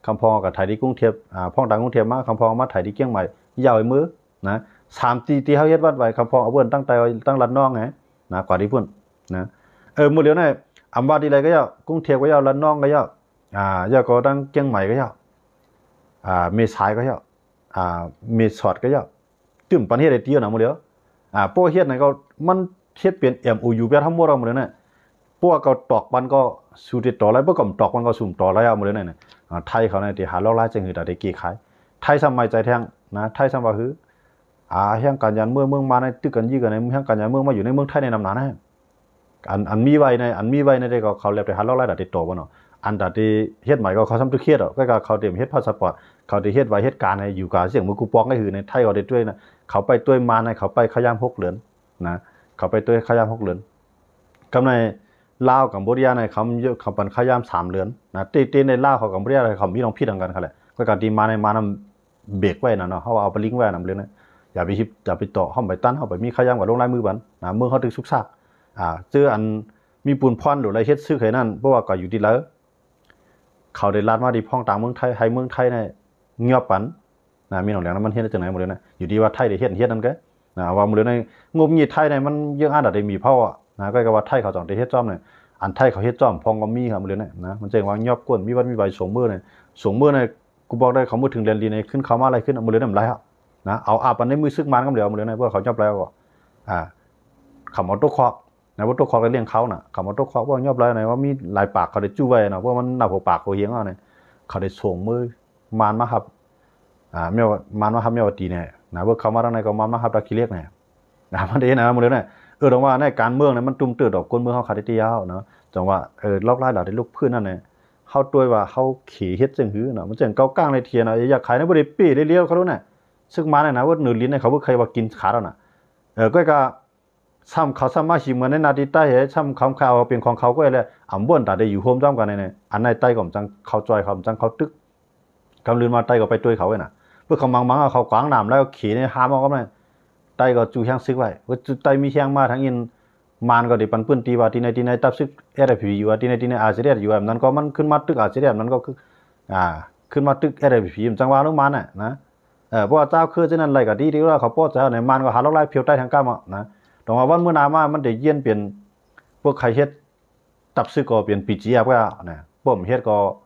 ຄຳພອງກໍໄຖທີ່ກຸງເທບ ອາ ພອງຕາງກຸງເທບມາ ຄຳພອງມາໄຖທີ່ກຽງໃໝ່ ຍາວໄປມື້ນະ ສາມທີ່ທີ່ເຮົາເຮັດວັດໄວ້ ຄຳພອງເອົາເບິ່ນຕັ້ງແຕ່ຕັ້ງລັດນ້ອງນະ ກວ່າທີ່ພຸ້ນນະ ເອີ ມື້ດຽວນີ້ ອຳວ່າທີ່ໃດກໍເຈົ້າ ກຸງເທບກໍເຈົ້າ ລັດນ້ອງກໍເຈົ້າ ອາ ແລ້ວກໍທັງກຽງໃໝ່ກໍເຈົ້າ ອາ ແມ່ສາຍກໍເຈົ້າ ອາ ແມ່ສອດກໍເຈົ້າ ຕື່ມປັນເຮັດໄດ້ຕິນະ ມື້ດຽວ ອາ ພວກເຮັດນັ້ນກໍມັນເຮັດເປັນ ເອັມໂອຢູ ແບບທັງໝົດເອົາມື້ດຽວນີ້ ພວກເຂົາຕອກບັນກໍສູ້ຕິດຕໍ່ໄດ້ ພວກເຂົາຕອກບັນກໍສູ້ຕໍ່ໄດ້ເອົາມື້ດຽວນີ້ ອາ ໄທເຂົານີ້ທີ່ຫາລອກລາຍຈັ່ງຄືຕາໄດ້ແກ້ໄຂ ໄທຊ້ຳໄໝ້ໃຈແທ້ງນະ ໄທຊ້ຳວ່າຄື ອາ ແຮງການຢານເມືອງເມືອງມາໃນຕຶກກັນຍິກກັນໃນແຮງການຢານເມືອງມາຢູ່ໃນເມືອງໄທໃນນຳໜານະ ອັນ ອັນມີໄວ້ໃນ ອັນມີໄວ້ໃນໄດ້ກໍເຂົາແລ້ວໄປຫາລອກລາຍໄດ້ຕິດຕໍ່ບໍ່ເນາະ ອັນຕາທີ່ເຮັດໃໝ່ກໍເຂົາຊ້ຳຕຶກເຮັດດອກ ກໍເຂົາໄດ້ເຮັດພາສປອດ ເຂົາໄດ້ເຮັດໄວ້ເຮັດການໃຫ້ຢູ່ກາເສຍງມືກູປອງໃຫ້ຄືໃນໄທກໍໄດ້ດ້ວຍນະ ເຂົາໄປດ້ວຍມາໃນ ເຂົາໄປຂະຫຍາມຫົກເດືອນນະ ເຂົາໄປດ້ວຍຂະຫຍາມຫົກເດືອນ ກັບໃນລາວກັມໂບເດຍໃນ ເຂົາ ເຂົາປັນຂະຫຍາມສາມເດືອນນະ ເຕ ເຕໃນລາວເຂົາກັມໂບເດຍເຂົາມີລອງຜິດທາງກັນຫັ້ນແຫຼະ ກໍການທີ່ມາໃນມານຳ ເບກໄວ້ນະເນາະ ເຮົາວ່າເອົາໄປລິງໄວ້ນຳເລີຍນະ ຢ່າໄປຮິບ ຢ່າໄປຕໍ່ ເຮົາໄປຕັນ ເຮົາໄປມີຂະຫຍາມກໍລົງລາຍມືກັນນະ ເມືອງເຮົາຖືກຊຸກຊາກ ອາ ເຈີອັນມີປຸນພອນໂດດໄລ່ເຮັດຊຶກໃຫ້ນັ້ນ ເພາະວ່າກໍຢູ່ທີ່ລາວ ເຂົາໄດ້ລັດມາທີ່ພອງຕາງເມືອງໄທ ໃຫ້ເມືອງໄທນີ້ຍອບປັນນະ ມີໜອງແຫຼງນະ ມັນເຮັດໄດ້ຈັ່ງໃດໝົດເລີຍນະ ຢູ່ທີ່ວ່າໄທໄດ້ເຮັດ ເຮັດນັ້ນແກນະ ວ່າໝົດເລີຍນະ ງົບງີດໄທນີ້ມັນຍັງອາດໄດ້ມີເພາະນະ ກໍວ່າໄທເຂົາຕ້ອງໄດ້ເຮັດຊ້ອມນີ້ ອັນໄທເຂົາເຮັດຊ້ອມພອງກໍມີຫາໝົດເລີຍນະ ມັນຈຶ່ງວ່າຍອບກວນ ມີວັນມີໄວ ສົ່ງມື້ນີ້ ສົ່ງມື້ນີ້ ກູບອກໄດ້ ເຂົາມື້ເຖິງແດນດິນນີ້ ຂຶ້ນເຂົ້າມາໄລ່ຂຶ້ນ ມື້ເລີຍນຳໄລ່ເຮົານະ ເອົາອາບອັນໃນມືຊຶກມານກຳດຽວ ມື້ເລີຍນະ ເພື່ອເຂົາຍອບໄລ່ເຮົາກໍ ອາ ເຂົາມາຕົກຄອກນະ ບໍ່ຕົກຄອກໄດ້ລ້ຽງເຂົານະ ເຂົາມາຕົກຄອກ ພວກຍອບໄລ່ນະ ວ່າມີຫຼາຍປາກ ເຂົາໄດ້ຈູ້ໄວ້ນະ ພວກມັນນັບຫົວປາກຫົວຫຽງເຮົານີ້ ເຂົາໄດ້ສົ່ງມືມານມາຮັບ ອາ ແມ່ນວ່າ ມານມາຮັບແມ່ນວ່າຕີແນ່ນະ ເພິ່ນເຂົ້າມາທາງໃນກໍມາ ມາຮັບຕາຂີ້ເຫຼັກແນ່ ນະ ມັນເດ້ນະ ມື້ເລີຍນະ ເອີ ຕ້ອງວ່າໃນການເມືອງນະ ມັນຕຸ້ມເຕີດອກ ຄົນເມືອງເຮົາຂາດໄດ້ຕຽວເນາະ ຈັ່ງວ່າ ເອີ ລອກລາຍລາວໄດ້ລຸກຟື້ນນັ້ນນະ ເຮົາຕົວະວ່າເຮົາເຂເຮັດຈັ່ງຮືເນາະ ມັນຈັ່ງເກົາກາງໃນເທຍນະ ຢາກຂາຍນະ ບໍ່ໄດ້ເປ້ໄດ້ລ້ຽວເຂົາໂລດນະ ຊຶກມານະ ເວີດໜືອລິນໃນເຂົາບໍ່ເຄີຍວ່າກິນຂາດແລ້ວນະ ເອີ ກໍກະ ຊ້ຳເຂົາຊ້ຳມາຊິເໝືອນໃນໜ້າທີ່ໃຕ້ ຊ້ຳຄຳຂ່າວເປັນຂອງເຂົາກໍແລ້ວ ອຳບ່ອນຕາໄດ້ຢູ່ໂຮມຮ່ວມກັນໃນ ອັນໃນໃຕ້ກໍມັນຈັ່ງເຂົ້າຈອຍ ເຂົາມັນຈັ່ງເຂົ້າຕຶກ ກຳລືນມາໃຕ້ກໍໄປຕົວະເຂົາໄວ້ນະ ເພື່ອເຂົາມັງໆ ເອົາເຂົາກວາງນ້ຳແລ້ວເຂໃນຫາມເອົາກໍໄດ້ ໃຕ້ກໍຈູແຮງຊຶກໄວ້ ເພາະໃຕ້ມີແຮງມາທາງອິນ ມານກໍໄດ້ປັນພື້ນທີ່ວ່າທີ່ໃນທີ່ໃນ ຕັບຊຶກ ເອສເອສພີ ຢູ່ວ່າທີ່ໃນທີ່ໃນ ອາເຊແດດ ຢູ່ວ່ານັ້ນກໍມັນຂຶ້ນມາຕຶກ ອາເຊແດດ ມັນກໍຄື ອາ ຂຶ້ນມາຕຶກ ເອສເອສພີ ມັນຈັ່ງວ່າລົງມານະນະ ເອີ ເພາະວ່າເຈົ້າຄືເຊັ່ນນັ້ນໄລ່ກໍດີ ທີ່ວ່າເຂົາພໍໃຈເຮົາໃນ ມັນກໍຫາລອກລາຍພຽວໃຕ້ທາງກ້າມເນາະ ຕ້ອງວ່າວັນມື້ໜ້າມາ ມັນໄດ້ປ່ຽນເປັນ ພວກໃຄເຮັດ ຕັບຊຶກກໍເປັນ ບີຈີເອັຟ ກໍນະ ປ້ອມເຮັດກໍ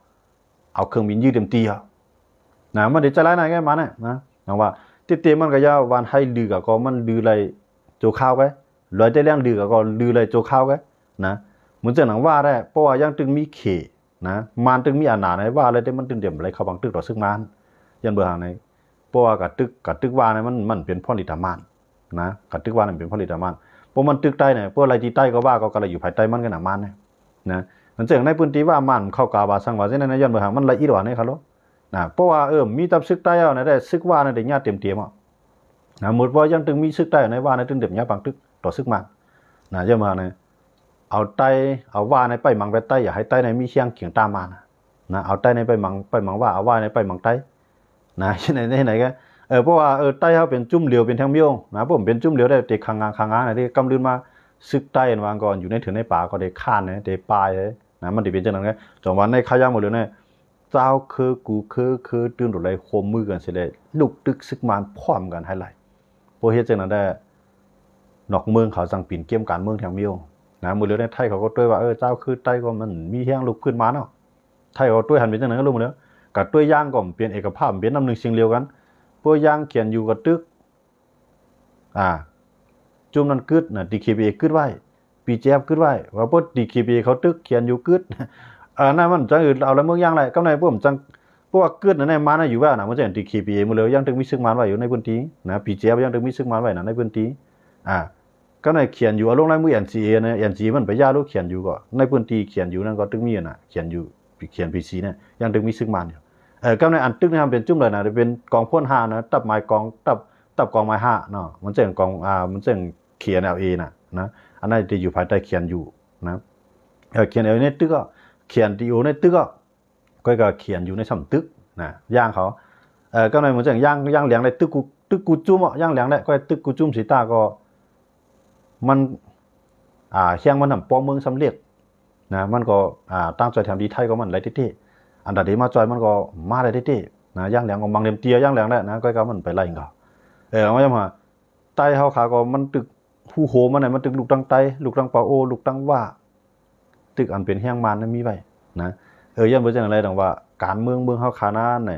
ເອົາເຄື່ອງບິນຢືດເຕັມທີ່ນະ ມັນໄດ້ໃຈຫຼາຍນາຍແກມານະນະ ຈັ່ງວ່າ ຕິເຕມັນກໍຢ່າວ່າໃຫ້ລືກໍ ກໍມັນລືໄລ່ໂຈຄາວໄປ ລອຍແຕ່ແລງລືກໍລືໄລ່ໂຈຄາວໄປນະ ມັນຈັ່ງໜັງວ່າໄດ້ ເພາະວ່າຍັງຕຶງມີເຂ ນະ ມານຕຶງມີອານາໃນວ່າແລ້ວ ແຕ່ມັນຕຶງເຕັມໄຫຼເຂົ້າບັງຕຶກຕໍ່ຊຶກມານ ຢ້ານເບິ່ງຫາງໃນ ເພາະວ່າກະຕຶກ ກະຕຶກວ່າໃນມັນ ມັນເປັນພອນລິດຕາມານນະ ກະຕຶກວ່ານັ້ນເປັນພອນລິດຕາມານ ເພາະມັນຕຶກໃຕ້ນະ ເພາະໄລ່ທີ່ໃຕ້ກໍວ່າກໍກະໄລ່ຢູ່ພາຍໃຕ້ມັນກັນນະ ມານນະ ນະ ມັນເຊິ່ງໃນພື້ນທີ່ວ່າມານເຂົ້າກາວ່າສັງວ່າເຊັ່ນນັ້ນນະ ຍ້ອນເບິ່ງຫາງມັນລະອຽດອ່ອນໃນຄາໂລນະ ເພາະວ່າ ເອີ ມີແຕ່ຊຶກໃຕ້ເອົານະ ແຕ່ຊຶກວ່ານະ ໄດ້ຍາດເຕັມໆເອົາ ນະ ໝົດວ່າຍັງຕຶງມີຊຶກໃຕ້ໃນວ່າໃນຕຶງເຕັມຍາບັງຕຶກຕໍ່ຊຶກມານນະ ຢ່າມາໃນ ເອົາໃຕ້ ເອົາວ່າໃນໄປມັງແບບໃຕ້ ຢ່າໃຫ້ໃຕ້ໃນມີຄຽງກຽງຕາມມານະ ນະ ເອົາໃຕ້ໃນໄປມັງ ໄປມັງວ່າ ເອົາວ່າໃນໄປມັງໃຕ້ນະ ໃນ ໃນ ໃນກໍ ເອີ ເພາະວ່າ ເອີ ໃຕ້ເຮົາເປັນຈຸ້ມຫຼຽວ ເປັນແທ່ງມຽວນະ ພວກເປັນຈຸ້ມຫຼຽວໄດ້ແຕ່ຄາງງາ ຄາງງານທີ່ກຳລືນມາ ຊຶກໃຕ້ວ່າກໍຢູ່ໃນເຖິງໃນປ່າກໍໄດ້ຄານ ໄດ້ປາຍນະ ມັນຊິເປັນຈັ່ງນັ້ນໄງ ຈັ່ງວ່າໃນຂະຍາມມື້ເລີຍນະ ເຈົ້າຄືກູຄື ຄືຕື່ນໂດດໄລ່ໂຮມມືກັນຊິໄດ້ລຸກຕຶກຊຶກມານພ້ອມກັນໃຫ້ໄຫຼ ບໍ່ເຮັດຈັ່ງນັ້ນແດ່ ນອກເມືອງເຂົາສັ່ງປີນກຽມການເມືອງແຖວມີວນະ ມື້ເລີຍໃນໄທເຂົາກໍຕົວະວ່າ ເອີ ເຈົ້າຄືໃຕ້ກໍມັນມີແຮງລຸກພື້ນມາເນາະ ໄທເຂົາຕົວະຫັ້ນເປັນຈັ່ງນັ້ນກໍລຸກມາເລີຍ ກະຕົວຢ່າງກໍເປັນເອກະພາບ ເປັນນ້ຳໜຶ່ງສຽງດຽວກັນ ຕົວຢ່າງຂຽນຢູ່ກໍຕຶກ ອາ ຈຸ້ມນັ້ນກຶດນະ ດີເຄພີເອ ກຶດໄວ້ ບີຈີເອັຟ ກຶດໄວ້ ວ່າພວກດີເຄພີເອເຂົາຕຶກຂຽນຢູ່ກຶດ ເອີ ນັ້ນມັນຈັ່ງເອົາລະເມືອງຢ່າງໄລ ກຳໃນພວກມັນຈັ່ງ ພວກວ່າກຶດນັ້ນນະ ມານະຢູ່ແວ່ນະ ມັນຈະເຫັນດີເຄພີເອ ມື້ເລີຍຍັງຕຶງມີຊຶກມານໄວ້ຢູ່ໃນພື້ນທີ່ນະ ບີຈີເອັຟ ຍັງຕຶງມີຊຶກມານໄວ້ນະ ໃນພື້ນທີ່ ອາ ກຳໃນຂຽນຢູ່ ເອົາລົງລາຍມື ເອັນຊີເອ ນະ ເອັນຊີເອ ມັນໄປຢາລູກຂຽນຢູ່ກໍ ໃນພື້ນທີ່ຂຽນຢູ່ນັ້ນກໍຕຶງມີນະ ຂຽນຢູ່ ຂຽນພີຊີນະ ຍັງຕຶງມີຊຶກມານຢູ່ ເອີ ກຳໃນອັນຕຶກນີ້ເປັນຈຸ້ມເລີຍນະ ເປັນກອງພົນຫ້ານະ ຕັບໝາຍກອງ ຕັບ ຕັບກອງໝາຍຫ້າເນາະ ມັນຈະເປັນກອງ ອາ ມັນຈະເປັນ ເຄເອັນແອລເອ ນະ ນະ ອັນນັ້ນຈະຢູ່ພາຍໃຕ້ຂຽນຢູ່ນະ ເອີ ຂຽນເອວໃນຕຶກກໍ ຂຽນດີໂອໃນຕຶກກໍ ຂ້ອຍກໍຂຽນຢູ່ໃນຊ່ຳຕຶກນະ ຢ່າງເຂົາ ເອີ ກໍໃນໝູ່ຈັ່ງຢ່າງ ຢ່າງແຫຼງໄດ້ຕຶກກູ ຕຶກກູຈຸ້ມເນາະ ຢ່າງແຫຼງໄດ້ ກໍຕຶກກູຈຸ້ມສີຕາກໍ ມັນ ອ່າ ແຮງມັນນຳປ້ອງເມືອງສຳເລັດ ນະ ມັນກໍ ອ່າ ຕ່າງຊ່ອຍແຖມດີໄທກໍມັນໄຫຼເຕະ ອັນໃດທີ່ມາຊ່ອຍມັນກໍມາໄດ້ເດ້ໆນະ ຢ່າງແຫຼງກໍມັງເລັມເຕຍຢ່າງແຫຼງແຫຼະນະ ກໍກໍມັນໄປໄລ່ເຂົາ. ເອີ ເອົາມາຈຳວ່າ ໃຕ້ເຮົາຂາກໍມັນຕຶກ ຮູໂຫມັນນະ ມັນຕຶກລຸກທາງໃຕ້ ລຸກທາງປາໂອ ລຸກທາງຫວ້າ ຕຶກອັນເປັນແຮງມານນະມີໄວ້ນະ. ເອີ ຢ້ານບໍ່ຈັ່ງໃດດອກວ່າ ການເມືອງເມືອງເຮົາຂານັ້ນນະ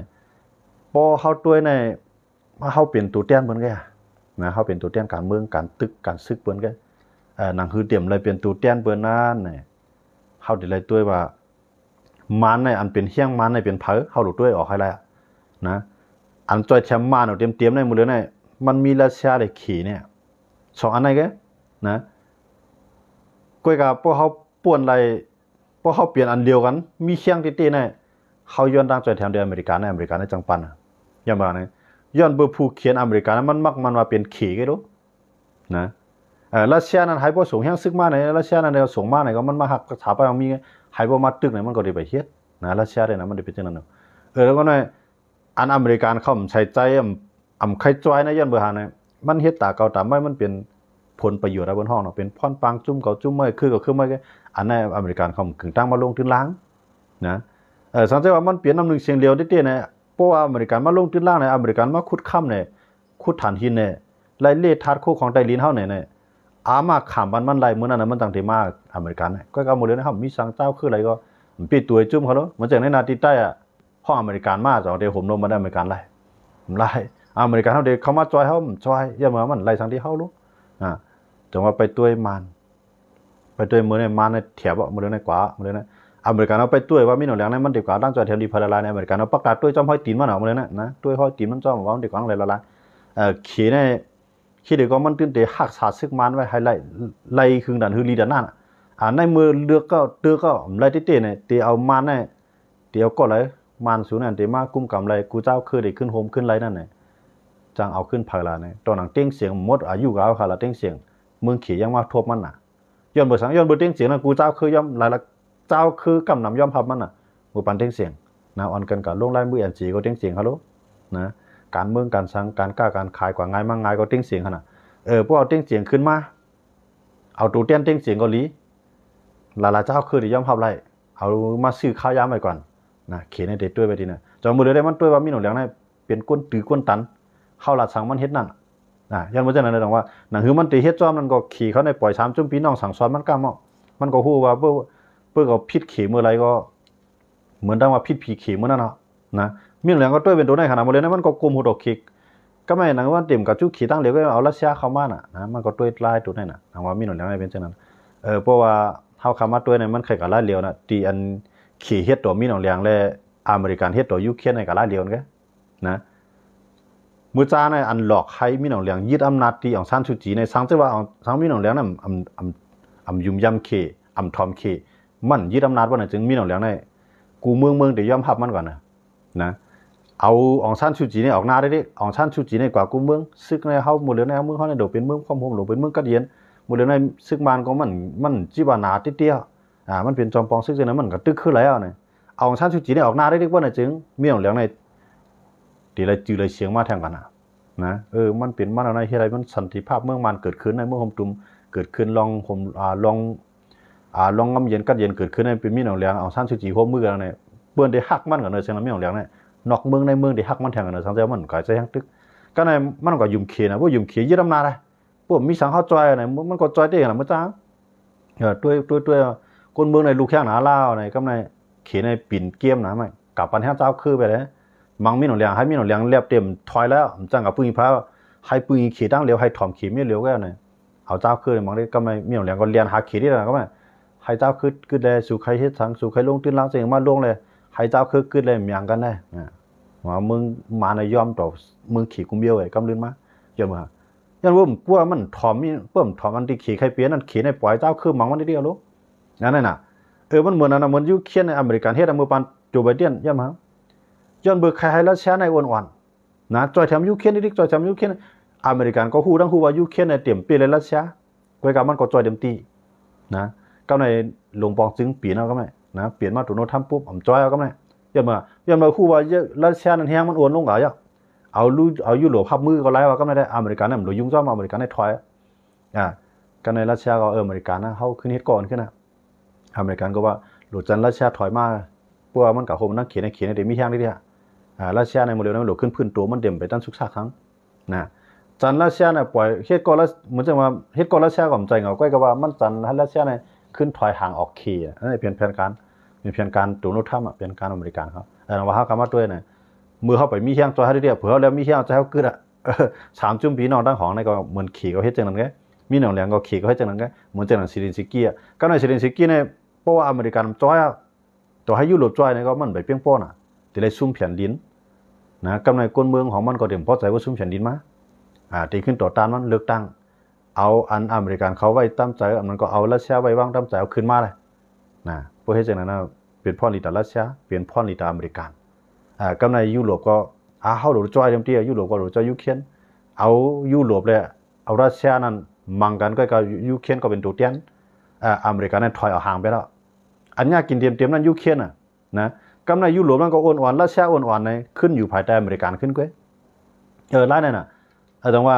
ພໍເຮົາຕົວໃນ ເຮົາເປັນໂຕແທນເພິ່ນແກນະ ເຮົາເປັນໂຕແທນການເມືອງ ການຕຶກ ການຊຶກເພິ່ນແກ ເອີ ໜັງສືຕຽມໄລ່ເປັນໂຕແທນເພິ່ນນັ້ນນະ ເຮົາໄດ້ໄລ່ຕົວວ່າ ມານໃນອັນເປັນແຮງມານໃນເປັນໃຜ ເຮົາຫຼູຕົວອອກໃຫ້ແລ້ວນະ. ອັນຊ່ອຍແຖມມານເອົາເຕັມໆໃນມື້ເລີຍໃນ ມັນມີຣັດເຊຍ ແລະ ເຂນະ ສອງອັນໃນແກນະ. ກ້ອຍກະພວກເຮົາປ່ວນໄລ່ ພວກເຮົາປ່ຽນອັນດຽວກັນ ມີແຂ້ງຕິດໆໃນ ເຮົາຍ້ອນຕັ້ງຊ່ອຍແຖມໂດຍອາເມລິກາໃນ ອາເມລິກາໃນຈັ່ງປັນ ຍ້ອນວ່າໃນ ຍ້ອນເບີຜູ້ຂຽນອາເມລິການະ ມັນມັກມັນວ່າເປັນເຂນໂລດ ນະ. ເອີ ຣັດເຊຍນັ້ນໃຫ້ບໍ່ສົ່ງແຮງຊຶກມາໃນ ຣັດເຊຍນັ້ນໄດ້ສົ່ງມາໃນ ກໍມັນມາຮັກສາໄປມີ ໃຫ້ບໍ່ມາຕຶກໃນ ມັນກໍໄດ້ໄປເຮັດນະ ຣັດເຊຍໄດ້ນະ ມັນໄດ້ເປັນຈັ່ງນັ້ນເນາະ. ເອີ ແລ້ວກໍໃນ ອັນອາເມລິການເຂົາໃສ່ໃຈ ອຳ ອຳໄຄຈອຍນະ ຍ້ອນເບີຫານະ ມັນເຮັດຕາເກົ່າຕາມໄວ້ ມັນເປັນຜົນປະໂຫຍດ ເອົາເບິ່ງຫ້ອງເນາະ ເປັນພອນປາງຈຸ້ມເຂົາຈຸ້ມໄວ້ ຄືເຂົາຄືໄວ້ ອັນນັ້ນອາເມລິການເຂົາກຶງຕັ້ງມາລົງທຶນລາງນະ. ເອີ ສັງເກດວ່າມັນປ່ຽນນຳໜຶ່ງສຽງດຽວເດ້ໆນະ ເພາະວ່າອາເມລິການມາລົງທຶນລາງໃນ ອາເມລິການມາຂຸດຄຳໃນ ຂຸດຖ່ານຫີນໃນ ໄລ່ເລທາດໂຄຂອງໃຕ້ດິນເຮົາໃນ ໃນ ອາມາຂ້າມບ້ານມັນໄລ່ ມື້ນັ້ນນະ ມັນຕັ້ງແຕ່ມາອາເມລິການນະ ກໍກໍມື້ເລີຍນະ ເຮົາມີສັງເຈົ້າຄືໄລກໍ ໄປຕົວຈຸ້ມເຂົາໂລດ. ມັນຈັ່ງໃນນາທີ່ໃຕ້ອະ ຂອງອາເມລິການມາ ຈະເອົາແຕ່ໂຮມລົມມາໄດ້ອາເມລິການໄລ່ ໄລ່ ອາເມລິການເຮົາເດເຂົ້າມາຊ່ອຍເຮົາ ຊ່ອຍ ຢ່າມາມັນໄລ່ສັງທີ່ເຮົາໂລດ ອ່າ ຈັ່ງວ່າໄປຕົວມານ ໄປຕົວມື້ໃນມານໃນແຖບ ມື້ໃນກວ່າ ມື້ໃນ ອາເມລິການເຮົາໄປຕົວວ່າມີໜອງແຫຼງໃນ ມັນເດກວ່າຕັ້ງຈອຍແຖມດີພາລາລາໃນ ອາເມລິການເຮົາປະກາດຕົວຈອມຫ້ອຍຕີນມັນເນາະ ມື້ໃນນະ ຕົວຫ້ອຍຕີນມັນຈອມວ່າມັນເດກວ່າຫຼາຍລະລາຍ ເອີ ເຂໃນ ຄິດເດກວ່າມັນຕື່ນເຕຮັກສາຊຶກມານໄວ້ໃຫ້ໄລ່ ໄລ່ຄຶງດັນຮືລີດັນນັ້ນ ອ່າ ໃນມື້ເລືອກກໍເຕີກໍໄລ່ເຕເຕໃນ ເຕເອົາມານໃນ ຕຽວກໍໄລ ມານສູນັ້ນເຕມາກຸມກຳໄລ ກູເຈົ້າຄືໄດ້ຂຶ້ນໂຮມຂຶ້ນໄລນັ້ນແຫຼະ ຈັ່ງເອົາຂຶ້ນເຜີລະນີ້ ຕອນນັ້ນເຕັງສຽງໝົດອາຍຸກາວຄາລະເຕັງສຽງ ເມືອງເຂຍັງມາທົບມັນນະ ຍ້ອນບໍ່ສັງ ຍ້ອນບໍ່ເຕັງສຽງນະ ກູເຈົ້າຄືຍອມລາຍລະ ເຈົ້າຄືກຳນຳຍອມຮັບມັນນະ ບໍ່ປານເຕັງສຽງນະ ອ່ອນກັນກະລົງລາຍມືແອນຊີກໍເຕັງສຽງຮາໂລນະ ການເມືອງການສັງ ການຄ້າການຂາຍກວ່າງ່າຍມາງ່າຍກໍເຕັງສຽງຫັ້ນນະ ເອີ ພວກເອົາເຕັງສຽງຂຶ້ນມາ ເອົາໂຕແທນເຕັງສຽງກໍດີ ລາລາເຈົ້າຄືໄດ້ຍອມຮັບໄລ ເອົາມາຊື້ຄ້າຢາມໄວ້ກ່ອນນະ ເຂໃນເຕຕົວໄວ້ທີ່ນັ້ນ ຈອມມື້ເດີໄດ້ມັນຕົວວ່າມີໜອງແຫຼງໃນ ເປັນກົ້ນຕື້ກົ້ນຕັນ ເຮົາລາດສັງມັນເຮັດນັ້ນນະ ຢ້ານບໍ່ຈັ່ງນັ້ນດອກວ່າ ໜັງຄືມັນເຕເຮັດຈອມນັ້ນກໍເຂເຂົາໃນປ່ອຍສາມຈຸ້ມປີນ້ອງສັ່ງສອນມັນກ້ຳເນາະ ມັນກໍຮູ້ວ່າເປີ້ ເປີ້ກໍຜິດເຂເມື່ອໃດກໍ ເໝືອນດັ່ງວ່າຜິດຜີເຂມື້ນັ້ນເນາະ ນະ ມີໜອງແຫຼງກໍຕົວເປັນໂຕໃນຂະໜາດໝົດເລີຍນະ ມັນກໍກົມຫົວດອກເຂກ ກໍແມ່ນໜັງວ່າເຕັມກະຈຸເຂຕັ້ງຫຼຽວກໍເອົາຣັດເຊຍເຂົ້າມານະ ນະ ມັນກໍຕົວລາຍໂຕໃນນະ ນະວ່າມີໜອງແຫຼງໃນເປັນຈັ່ງນັ້ນ ເອີ ເພາະວ່າເຮົາເຂົ້າມາຕົວໃນມັນໄຄກະລາຍຫຼຽວນະ ທີ່ອັນເຂເຮັດຕໍ່ມີໜອງແຫຼງ ແລະ ອາເມລິກັນເຮັດຕໍ່ຢູເຄຣນໃນກະລາຍຫຼຽວກັນ ນະ ມື້ຈາໃນອັນຫຼອກໃຫ້ມີໜອງແຫຼງຍຶດອຳນາດທີ່ອອງຊານຊູຈີໃນ ສັງເຈວ່າອອງ ສັງມີໜອງແຫຼງນັ້ນ ອຳ ອຳ ອຳຍຸມຢຳເຂ ອຳຖ່ອມເຂ ມັນຍຶດອຳນາດບໍ່ນະ ຈຶ່ງມີໜອງແຫຼງໃນ ກູເມືອງເມືອງໄດ້ຍອມຮັບມັນກ່ອນນະ ນະ ເອົາອອງຊານຊູຈີໃນອອກໜ້າໄດ້ເດ້ ອອງຊານຊູຈີໃນກວ່າກູເມືອງ ຊຶກໃນເຮົາໝົດເຫຼືອໃນເມືອງເຮົາໃນໂດເປັນເມືອງຄວາມໂຮມ ໂດເປັນເມືອງກັດເຢັນ ໝົດເຫຼືອໃນຊຶກມານກໍມັນ ມັນຈິວ່າໜາຕິດຕຽວ ອ່າ ມັນເປັນຈອມປອງຊຶກຈັ່ງນັ້ນ ມັນກະຕຶກຄືແລ້ວນະ ອາ ອອງຊານຊູຈີນີ້ອອກໜ້າໄດ້ດີກວ່ານະ ຈຶ່ງມີໜອງແຫຼງໃນ ທີ່ໄດ້ຈື່ໄດ້ສຽງມາແທງກັນນະ ນະ ເອີ ມັນເປັນມາແນວໃດ ເຮັດໃຫ້ມັນສັນຕິພາບເມືອງມານເກີດຂຶ້ນ ໃນເມືອງໂຮມຕຸມເກີດຂຶ້ນ ລອງໂຮມ ອາ ລອງ ອາ ລອງງຳເຢັນກັດເຢັນເກີດຂຶ້ນ ໃນເປັນມີໜອງແຫຼງ ອອງຊານຊູຈີຮ່ວມມືກັນນະ ເພິ່ນໄດ້ຮັກມັນກັນເນາະ ຈັ່ງນັ້ນມີໜອງແຫຼງນະ ນອກເມືອງໃນເມືອງໄດ້ຮັກມັນແທງກັນເນາະ ສັງເຈວ່າມັນກະຈະແຮງຕຶກ ກໍໃນມັນກໍຍຸມເຂນະ ບໍ່ຍຸມເຂຍຶດອຳນາດນະ ພວກມີສັງເຮົາຈ່ອຍນະ ມັນກໍຈ່ອຍເດ້ນະ ມື້ຈາ ເອີ ຕົວ ຕົວ ຕົວ ຄົນເມືອງໃນລູກແຂ້ງໜາລາວໃນ ກັບໃນເຂໃນປິ່ນເກມນະ ມັນກະປັນແຮງເຈົ້າຄືໄປເດ້ ມັງມີໜອງແຫຼງ ໃຫ້ມີໜອງແຫຼງແລບເຕັມຖອຍແລ້ວ ມັນຈັ່ງກັບປຶ້ງອີພາ ໃຫ້ປຶ້ງອີເຂຕັ້ງຫຼຽວ ໃຫ້ຖ່ອມເຂມີຫຼຽວແລ້ວນະ ເອົາເຈົ້າຄືມັງເດ້ ກັບໃນມີໜອງແຫຼງກໍແລ່ນຫາເຂນີ້ລະ ກັບໃນໃຫ້ເຈົ້າຄືກຶດແລ ສູ່ໃຄເຮັດສັງ ສູ່ໃຄລົງທຶນລາງເຊິ່ງມາລົງແລ ໃຫ້ເຈົ້າຄືກຶດແລ ມີຫຍັງກັນແດ່ ອາ ວ່າເມືອງມານະຍອມຕໍ່ເມືອງເຂກຸມເບວໄວ້ ກຳລຶນມາ ຍ້ອນວ່າ ຢ້ານເວີ້ມກົວມັນຖ່ອມ ເພີ່ມຖ່ອມອັນທີ່ເຂໄຄເປຍນັ້ນ ເຂໃນປອຍເຈົ້າຄືມັງມັນໄດ້ດຽວໂລ ອັນນັ້ນນະ ເອີ ມັນເໝືອນອັນນັ້ນ ເໝືອນຢູເຄຣນໃນອາເມລິກາເຮັດ ເມື່ອປານໂຈໄບເດນ ຢ້ານມາ ຍ້ອນເບີໃຄໃຫ້ຣັດເຊຍໃນອ່ອນໆ ນະ ຈ່ອຍແຖມຢູເຄຣນອີກ ຈ່ອຍແຖມຢູເຄຣນ ອາເມລິກັນກໍຮູ້ທັງຮູ້ວ່າຢູເຄຣນໃນເຕັມເປເລີຍຣັດເຊຍ ກ່ອຍກາມັນກໍຈ່ອຍເຕັມທີ່ ນະ ກັບໃນຫຼວງປອງຊຶງປ່ຽນເອົາກັບໃນ ນະ ປ່ຽນມາໂດນັລທຳປຸບ ອຳຈ່ອຍເອົາກັບໃນ ຢ້ານມາ ຢ້ານມາຮູ້ວ່າຣັດເຊຍນັ້ນແຮງມັນອ່ອນລົງກະ ເອົາ ເອົາຢູໂຣບຮັບມືກໍໄລ່ວ່າກັບໃນໄດ້ ອາເມລິກັນນັ້ນບໍ່ໄດ້ຫຍຸ້ງຈ້ອງ ອາເມລິກັນໄດ້ຖອຍ ອ່າ ກັບໃນຣັດເຊຍກໍ ເອີ ອາເມລິກັນນະ ເຮົາຂຶ້ນເຮັດກ່ອນຂຶ້ນນະ ອາເມລິກັນກໍວ່າ ໂລດຈັນຣັດເຊຍຖອຍມາ ເພາະວ່າມັນກະໂຮມນຳເຂດ ໃນເຂດນີ້ໄດ້ມີແຮງເດ ອາ ຣັດເຊຍໃນມື້ເລັວນີ້ມັນລຸກຂຶ້ນຟື້ນໂຕ ມັນເຕັມໄປຕັນຊຸກຊາກຄັງນະ. ຈັນຣັດເຊຍນະ ປ່ອຍເຮັດກໍ ເໝືອນຈັ່ງວ່າເຮັດກໍຣັດເຊຍກໍບໍ່ໃຈເຫງົາ ກ້ອຍກໍວ່າມັນຈັນໃຫ້ຣັດເຊຍນະ ຂຶ້ນຖອຍຫ່າງອອກເຂດ. ອັນນີ້ເປັນແຜນການ ເປັນແຜນການໂດນັລທຳ ເປັນການອາເມລິກັນເຂົາ. ເອີ ວ່າເຮົາກະມາດ້ວຍນະ ເມື່ອເຮົາໄປມີແຮງຈ່ອຍໃຫ້ເດ ເພື່ອເຮົາແລ້ວມີແຮງຈ່ອຍເຮົາກຶດອະ. ສາມຈຸ້ມພີ່ນ້ອງທັງຫ້ອງນີ້ກໍເໝືອນເຂດເຂົາເຮັດຈັ່ງນັ້ນໄງ ມີໜອງແຫຼງກໍເຂດເຂົາເຮັດຈັ່ງນັ້ນໄງ ເໝືອນຈັ່ງນັ້ນເຊເລັນສກີອະ ກັບນາຍເຊເລັນສະກີນີ້ ເພາະວ່າອາເມລິກັນຈ່ອຍອະ ຕໍ່ໃຫ້ຢູໂຣບຈ່ອຍນີ້ກໍມັນໄປປ່ຽງປ້ອນນະ ທີ່ໄດ້ຊຸມແຜ່ນດິນນະ ກັບນາຍກົນເມືອງຂອງມັນກໍເຕັມພໍໃຈວ່າຊຸມແຜ່ນດິນມາ ອາ ທີ່ຂຶ້ນຕໍ່ຕ້ານມັນເລືອກຕັ້ງ ເອົາອັນອາເມລິກັນເຂົາໄວ້ຕາມໃຈ ອັນນັ້ນກໍເອົາຣັດເຊຍໄວ້ວາງຕາມໃຈ ເອົາຄືນມາເລີຍນະ. ເພາະເຮັດຈັ່ງນັ້ນນະ ເປັນພອນດີຕໍ່ຣັດເຊຍ ເປັນພອນດີຕໍ່ອາເມລິກັນ ອາ ກັບນາຍຢູໂຣບກໍ ອາ ເຮົາໂດນຈ່ອຍເຕັມທີ່ ຢູໂຣບກໍໂດນຈ່ອຍຢູເຄຣນ ເອົາຢູໂຣບແລະ ເອົາຣັດເຊຍນັ້ນມັງກັນ ກໍ ກໍຢູເຄຣນກໍເປັນໂຕແທນ ອາ ອາເມລິກັນນັ້ນຖອຍອອກຫ່າງໄປແລ້ວ. ອັນຍາກກິນເຕັມໆນັ້ນຢູເຄຣນນະ ນະ ກັບນາຍຢູໂຣບນັ້ນກໍອ່ອນໆ ຣັດເຊຍອ່ອນໆໃນ ຂຶ້ນຢູ່ພາຍໃຕ້ອາເມລິກັນຂຶ້ນເກຍ ເອີ ຫຼາຍນັ້ນນະ. ເອີ ຈັ່ງວ່າ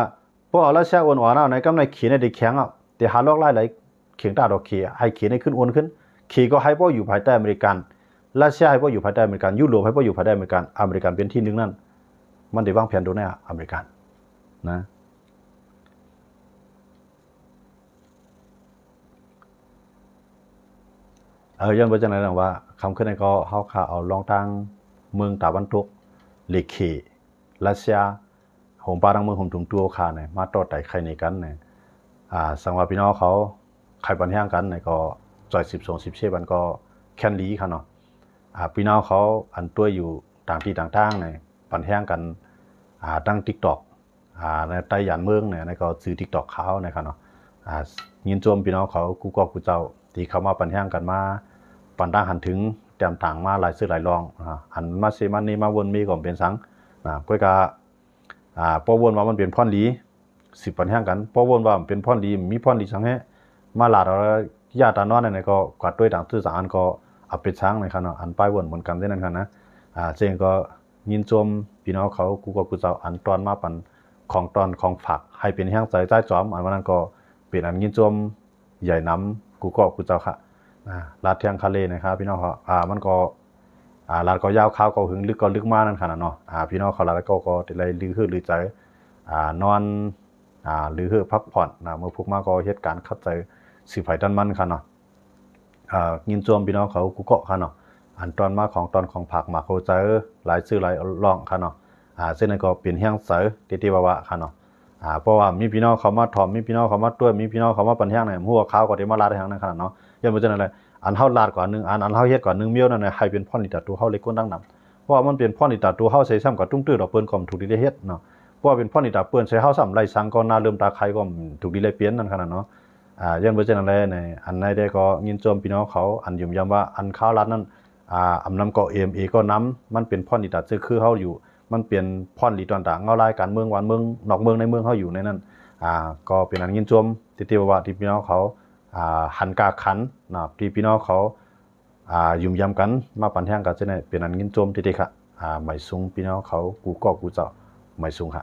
ພວກເອົາຣັດເຊຍອ່ອນໆເອົາໃນ ກັບນາຍເຂດໄດ້ແຂງເອົາ ແຕ່ຫາລອກຫຼາຍໆ ເຂງຕາດອກເຂດ ໃຫ້ເຂດໄດ້ຂຶ້ນອ່ອນຂຶ້ນ ເຂດກໍໃຫ້ພໍຢູ່ພາຍໃຕ້ອາເມລິກັນ ຣັດເຊຍໃຫ້ພໍຢູ່ພາຍໃຕ້ອາເມລິກັນ ຢູໂຣບໃຫ້ພໍຢູ່ພາຍໃຕ້ອາເມລິກັນ ອາເມລິກັນເປັນທີໜຶ່ງນັ້ນ ມັນໄດ້ວາງແຜນໂດນໃນອາເມລິກັນນະ. ເອີ ຍ້ອນວ່າຈັ່ງໃດ ວ່າຄ່ຳຄືນນີ້ກໍເຮົາຄາເອົາລອງທາງເມືອງຕາວັນຕົກ ເລເຄ ຣັດເຊຍ ໂຮມປ້າທັງເມືອງໂຮມທຸມຕົວຄານີ້ ມາຕໍ່ໄຕໄຂ່ໜີກັນນີ້ ອາ ສັງວ່າພີ່ນ້ອງເຂົາໃຄ່ປັນແຮງກັນນີ້ກໍ ຈອຍສິບສອງສິບເຊບ ອັນກໍແຄນດີຄະເນາະ. ອາ ພີ່ນ້ອງເຂົາອັນຕົວຢູ່ຕ່າງທີ່ຕ່າງທາງນີ້ ປັນແຮງກັນ ອາ ທັງຕິກຕອກ ອາ ໃນໃຕ້ຢານເມືອງນີ້ ອັນນີ້ກໍຊື່ຕິກຕອກຂາວນີ້ຄະເນາະ. ອາ ຍິນຊົມພີ່ນ້ອງເຂົາກູ່ກອກກູ່ເຈົ້າ ທີ່ເຂົ້າມາປັນແຮງກັນ ມາປັນທາງຫັນເຖິງ ແຕ້ມທາງມາຫຼາຍຊື່ຫຼາຍລ່ອງ ອາ ອັນມາເຊມາເນມາວົນເມກໍບໍ່ເປັນສັງນະ. ກ້ອຍກະ ອາ ພໍວົນວ່າມັນເປັນພອນດີ ສືບປັນແຮງກັນ ພໍວົນວ່າມັນເປັນພອນດີ ມີພອນດີສັງແຮ ມາລາດເອົາຢາຕານອນນັ້ນກໍກວາດດ້ວຍຕ່າງຊື່ສາງອັນກໍເອົາເປັນສັງນີ້ຄະເນາະ. ອັນປ້າຍວົນເໝືອນກັນເດ້ນັ້ນຄະນະ. ອາ ເຊິ່ງກໍ ຍິນຊົມພີ່ນ້ອງເຂົາກູ່ກອກກູ່ເຈົ້າ ອັນຕອນມາປັນຂອງຕອນຂອງຝາກ ໃຫ້ເປັນແຮງໃຈໃຈຈອມ ອັນວ່ານັ້ນກໍເປັນອັນຍິນຊົມໃຫຍ່ນຳກູ່ກອກກູ່ເຈົ້າຄະ. ອາ ລາດທຽງຄາເລນະຄະພີ່ນ້ອງເຂົາ ອາ ມັນກໍ ອາ ລາດກໍຍາວ ຄາວກໍຫຶງ ລຶກກໍລຶກມານັ້ນຄະນະເນາະ. ອາ ພີ່ນ້ອງເຂົາລາດກໍ ກໍໄດ້ລືເຫີລືໃຈ ອາ ນອນ ອາ ລືເຫີພັກຜ່ອນນະ. ມື້ພຸກມາກໍເຮັດການຂັດໃຈ ສືບໃຜຕັນມັນຄະເນາະ. ອາ ຍິນຊົມພີ່ນ້ອງເຂົາກູ່ເກາະຄະເນາະ ອັນຕອນມາຂອງຕອນຂອງຜັກໝາກຫົວໃຈ ຫຼາຍຊື່ຫຼາຍລ່ອງຄະເນາະ. ອາ ເຊັ່ນນັ້ນກໍເປັນແຮງໃຈເຕໆວ່າໆຄະເນາະ. ອາ ເພາະວ່າມີພີ່ນ້ອງເຂົາມາຖ່ອມ ມີພີ່ນ້ອງເຂົາມາຊ່ວຍ ມີພີ່ນ້ອງເຂົາມາປັນແຮງນີ້ ຮູ້ວ່າຂ່າວກໍໄດ້ມາລາດແຮງນັ້ນຄະເນາະ. ຍ້ອນເປັນຈັ່ງນັ້ນແຫຼະ ອັນເຮົາລາດກວ່າໜຶ່ງອັນ ອັນເຮົາເຮັດກວ່າໜຶ່ງມ້ຽວນັ້ນ ໃຫ້ເປັນພອນດີຕາໂຕເຮົາເລີຍຄົນດັ່ງນຳ. ເພາະວ່າມັນເປັນພອນດີຕາໂຕເຮົາໃສ່ ຊ້ຳກະຕຸ້ມຕື້ດອກເພິ່ນກໍບໍ່ຖືກດີໄດ້ເຮັດເນາະ. ເພາະວ່າເປັນພອນດີຕາເພິ່ນໃສ່ ເຮົາຊ້ຳໄລ່ສັງກໍໜ້າເລີ່ມຕາໄຄກໍບໍ່ຖືກດີໄດ້ເປັນນັ້ນຂະໜາດເນາະ. ອາ ຍ້ອນບໍ່ເຊັ່ນນັ້ນແລະ ອັນໃດກໍຍິນຊົມພີ່ນ້ອງເຂົາ ອັນຢ້ຽມຢາມວ່າ ອັນຂ່າວລັດນັ້ນ ອາ ອຳນຳກໍເອັມເອກໍນຳ ມັນເປັນພອນດີຕາເຊື້ອຄືເຮົາຢູ່ ມັນເປັນພອນດີຕອນຕາເງົາລາຍການເມືອງບ້ານເມືອງນອກເມືອງໃນເມືອງເຮົາຢູ່ໃນນັ້ນ. ອາ ກໍເປັນອັນຍິນຊົມຕິຕິວ່າທີ່ພີ່ນ້ອງເຂົາ ອາ ຫັນກາຂັນນະ ທີ່ພີ່ນ້ອງເຂົາ ອາ ຢ້ຽມຢາມກັນ ມາປັນແຮງກັນເຊັ່ນນີ້ ເປັນອັນຍິນຊົມຕິຕິຄະ. ອາ ໄໝສູງພີ່ນ້ອງເຂົາ ກູ່ເກາະກູ່ເຈົ້າ ໄໝສູງຄະ.